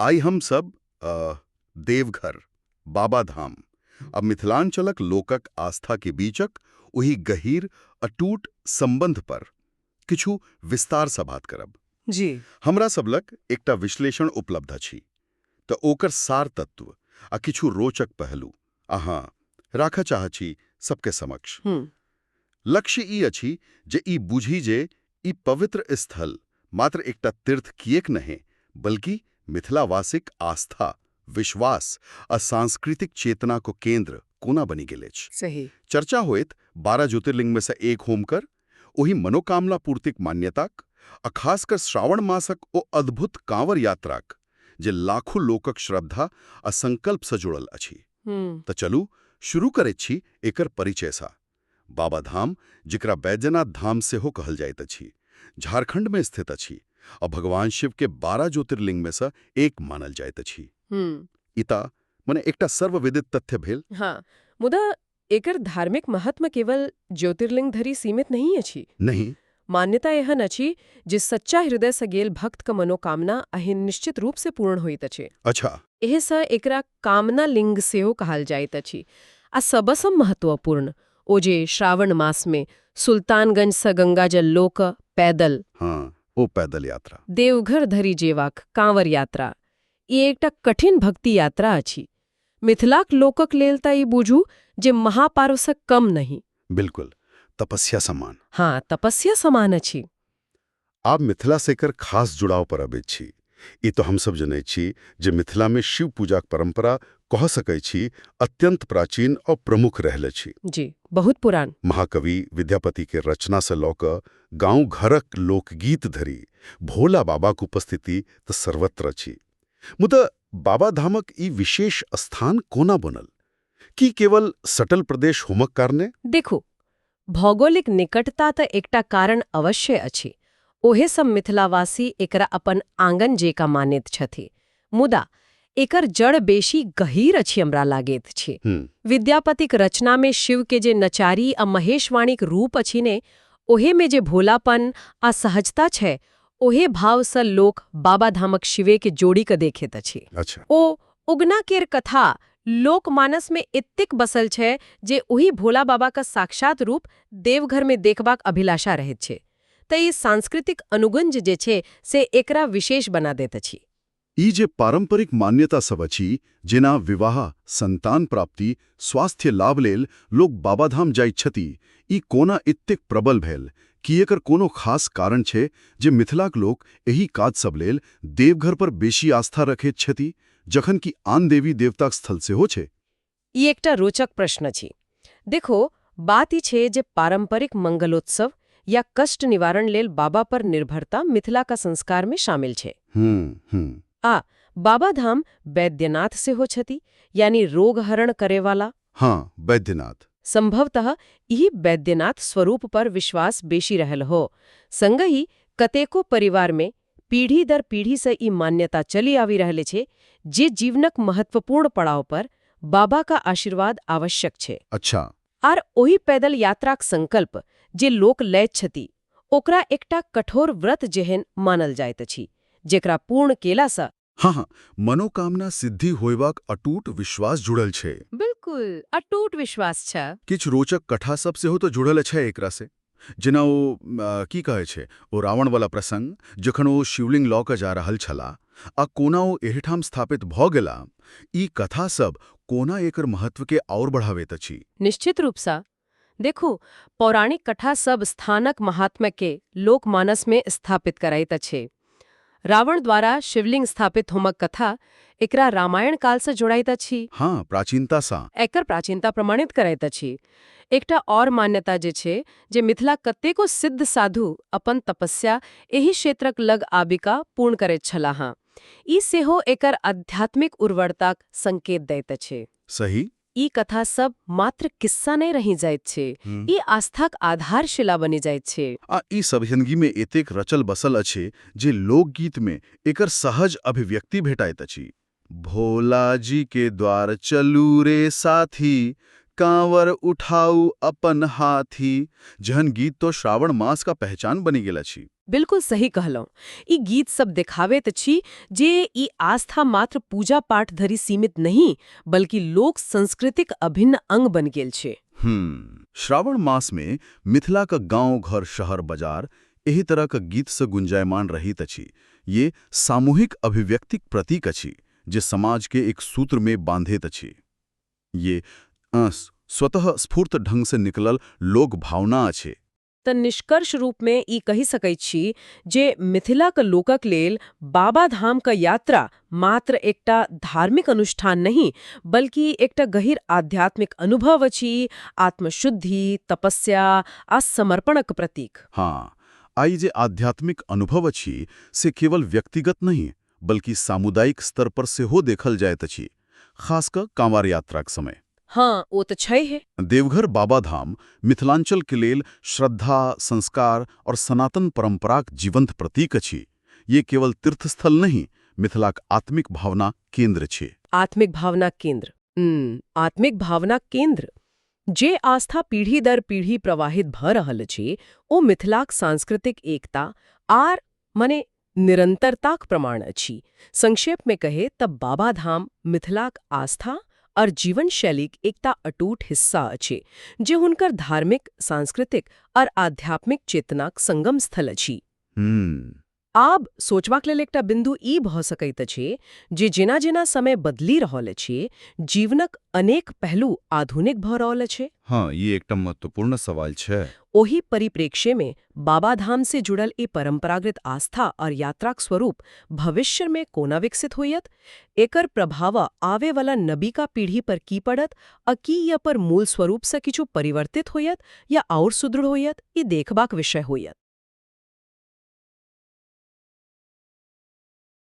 आइ हम सब देवघर, बाबा धाम आ मिथिलांचलक लोकक आस्था के बीचक ओहि गहीर अटूट संबंध पर किछु विस्तार सँ बात करब। जी। हमरा सब लग एकटा विश्लेषण उपलब्ध अछि, तऽ ओकर सार तत्व आ किछु रोचक पहलू अहाँ राखऽ चाहै छी सबके समक्ष। लक्ष्य ई अछि जे ई बुझी जे ई पवित्र स्थल मात्र एकटा तीर्थ किएक नहि, बल्कि मिथिलावासीक आस्था, विश्वास आ सांस्कृतिक चेतनाक केंद्र कोना बनि गेल अछि। चर्चा होयत 12 ज्योतिर्लिंग में से एक होमकर ओहि मनोकामना पूर्तिक मान्यताक आ खासकर श्रावण मासक ओ अद्भुत कांवर यात्राक, जे लाखों लोकक श्रद्धा आ संकल्प से जुड़ल अछि। तऽ चलू, शुरू करैत छी एकर परिचयसँ। बाबा धाम, जेकरा बैद्यनाथ धाम सेहो कहल जाइत अछि, झारखंड में स्थित अछि आ भगवान शिव के 12 ज्योतिर्लिंग में से एक मानल जाइत अछि। ई तऽ मने एकटा सर्वविदित तथ्य भेल। हाँ, मुदा एकर धार्मिक महत्व केवल ज्योतिर्लिंग धरि सीमित नहीं अछि। नहीं? मान्यता एहन अछि जे सच्चा हृदय से गेल भक्त क मनोकामना अहि निश्चित रूप से पूर्ण होइत अछि। एहिसँ एकरा कामना लिंग सेहो कहल जाइत अछि। आ सबसँ महत्वपूर्ण ओ जे श्रावण मास में सुल्तानगंज सँ गंगाजल लोक पैदल हाँ, ओ पैदल यात्रा। देवघर धरि जेबाक कांवर यात्रा, ई एकटा कठिन भक्ति यात्रा अछि। मिथिलाक लोकक लेल तऽ ई बुझू जे महापर्वसँ कम नहि। बिल्कुल, तपस्या समान। हाँ, तपस्या समान अछि। आब मिथिला से एकर खास जुड़ाव पर अबैत छी। ई तो हमसब जनैत छी जे मिथिला में शिव पूजाक परंपरा, कह सकै छी, अत्यंत प्राचीन और प्रमुख रहल अछि। जी, बहुत पुरान। महाकवि विद्यापति के रचना से लऽ कऽ गाँव घरक लोकगीत धरि भोला बाबाक उपस्थिति तऽ सर्वत्र अछि। मुदा बाबा धामक ई विशेष स्थान कोना बनल? की केवल सटल प्रदेश होमक कारणे? देखू, भौगोलिक निकटता तऽ एकटा कारण अवश्य अछि। ओहे सब मिथिलावासी एकरा अपन आंगन जेका मानैत छथि। मुदा एकर जड़ बेसी गहीर अछि, हमरा लागैत अछि। विद्यापतिक रचना में शिव के जे नचारी आ महेशवाणीक रूप अछि ने, ओहे में जे भोलापन आ सहजता छै, ओहे भाव सँ लोक बाबा धामक शिवे के जोड़ी के देखैत अछि। ओ उगना केर कथा लोकमानस में एतेक बसल छै जे ओही भोला बाबा का साक्षात रूप देवघर में देखबाक अभिलाषा रहैत छै। तऽ ई सांस्कृतिक अनुगुंज जे छै, से एकरा विशेष बना दैत अछि। ई जे पारंपरिक मान्यता सब अछि, जेना विवाह, संतान प्राप्ति, स्वास्थ्य लाभ लेल लोक बाबाधाम जाइत छथि, ई कोना एतेक प्रबल भेल? की एकर कोनो खास कारण छै जे मिथिलाक लोक एहि काज सब लेल देवघर पर बेसी आस्था रखैत छथि, जखन कि आन देवी देवताक स्थल सेहो छै? ई एकटा रोचक प्रश्न अछि। देखो, बात ई छै जे पारंपरिक मंगलोत्सव या कष्ट निवारण लेल बाबा पर निर्भरता मिथिला का संस्कार में शामिल छै। हम्म हम्म आ बाबा धाम वैद्यनाथ सेहो छथि, यानी रोग हरण करेवाला। हाँ, वैद्यनाथ। संभवतः इही वैद्यनाथ स्वरूप पर विश्वास बेसी रहल हो। संगहि कतेको परिवार में पीढ़ी दर पीढ़ी से ई मान्यता चली आबि रहल छै जे जीवनक महत्वपूर्ण पड़ाव पर बाबा का आशीर्वाद आवश्यक छै। आर ओहि पैदल यात्राक संकल्प जे लोक लैत छथि, ओकरा एकटा कठोर व्रत जेहन मानल जाइत अछि, जेकरा पूर्ण केलासँ हाँ हाँ मनोकामना सिद्धि होयबाक अटूट विश्वास जुड़ल छै। बिल्कुल, अटूट विश्वास छै। किछु रोचक कथा सब सेहो तो जुड़ल छै एकरा से, जेना ओ की कहै छै, ओ रावण वाला प्रसंग, जखन ओ शिवलिंग लऽ कऽ जा रहल छलाह आ कोना ओ एहिठाम स्थापित भऽ गेला। ई कथा सब कोना एकर महत्व के आओर बढ़ाबैत अछि। निश्चित रूपसँ। देखू, पौराणिक कथा सब स्थानक महात्म्य के लोकमानस में स्थापित करैत अछि। रावण द्वारा शिवलिंग स्थापित होमक कथा एकरा रामायण कालसँ जोड़ैत अछि। हाँ, प्राचीनता सँ। एकर प्राचीनता प्रमाणित करैत अछि। एकटा और मान्यता जे छै जे मिथिला कतेको सिद्ध साधु अपन तपस्या एहि क्षेत्रक लग आबिका पूर्ण करैत छलाह हँ। ई सेहो एकर आध्यात्मिक उर्वरताक संकेत दैत अछि। ई कथा सब मात्र किस्सा नहि रहि जाइत छै, ई आस्थाक आधारशिला बनि जाइत छै। आ ई सब जिंदगी में एतेक रचल बसल अछि जे लोकगीत में एकर सहज अभिव्यक्ति भेटाइत अछि। भोला जी के द्वार चलू रे साथी, कांवर उठाउ अपन हाथी जहन गीत तो श्रावण मास का पहचान बनि गेल अछि। बिल्कुल सही कहलहुँ। ई गीत सब देखाबैत अछि जे ई आस्था मात्र पूजा पाठ धरि सीमित नहि, बल्कि लोक संस्कृतिक अभिन्न अंग बनि गेल छै। श्रावण मास में मिथिला का गांव घर शहर बाजार एहि तरह का गीत से गुंजायमान रहित अछि। ये सामूहिक अभिव्यक्तिक प्रतीक अछि जे समाज के एक सूत्र में बांधैत अछि। ये स्वतः स्फूर्त ढंग से निकलल लोक भावना अछि। तऽ निष्कर्ष रूपमे ई कहि सकैत छी जे मिथिलाक लोकक लेल बाबा धामक यात्रा मात्र एकटा धार्मिक अनुष्ठान नहि, बल्कि एकटा गहीर आध्यात्मिक अनुभव अछि, आत्मशुद्धि, तपस्या आ समर्पणक प्रतीक। हाँ, आई जे आध्यात्मिक अनुभव अछि से केवल व्यक्तिगत नहीं बल्कि सामुदायिक स्तर पर सेहो देखल जाइत अछि, खास कऽ कांवर यात्राक समय। हाँ, ओ तऽ छै हे। देवघर बाबाधाम मिथिलांचल के लेल श्रद्धा, संस्कार और सनातन परंपराक जीवंत प्रतीक अछि। ये केवल तीर्थस्थल नहीं, मिथिलाक आत्मिक भावना केंद्र छै। आत्मिक भावना केंद्र, आत्मिक भावना केंद्र। जे आस्था पीढ़ी दर पीढ़ी प्रवाहित भऽ रहल अछि, ओ मिथिलाक सांस्कृतिक एकता आर मने निरंतरताक प्रमाण अछि। संक्षेप में कहे तब बाबा धाम मिथिलाक आस्था और जीवन शैलीक एकटा अटूट हिस्सा अछि, जे हुनकर धार्मिक, सांस्कृतिक और आध्यात्मिक चेतनाक संगम स्थल अछि। आब सोचबाक लेल एकटा बिंदु ई भऽ सकैत अछि जे जेना-जेना समय बदलि रहल अछि, जीवनक अनेक पहलू आधुनिक भऽ रहल अछि। हाँ, ये एकटा महत्वपूर्ण सवाल छै। ओहि परिप्रेक्ष्य में बाबाधाम से जुड़ल ई परंपरागत आस्था और यात्राक स्वरूप भविष्य में कोना विकसित होयत, एकर प्रभाव आवे वाला नबीका पीढ़ी पर की पड़त आ की यह पर मूल स्वरूप से किछु परिवर्तित होयत या और सुदृढ़ होयत, ई देखबाक विषय होयत।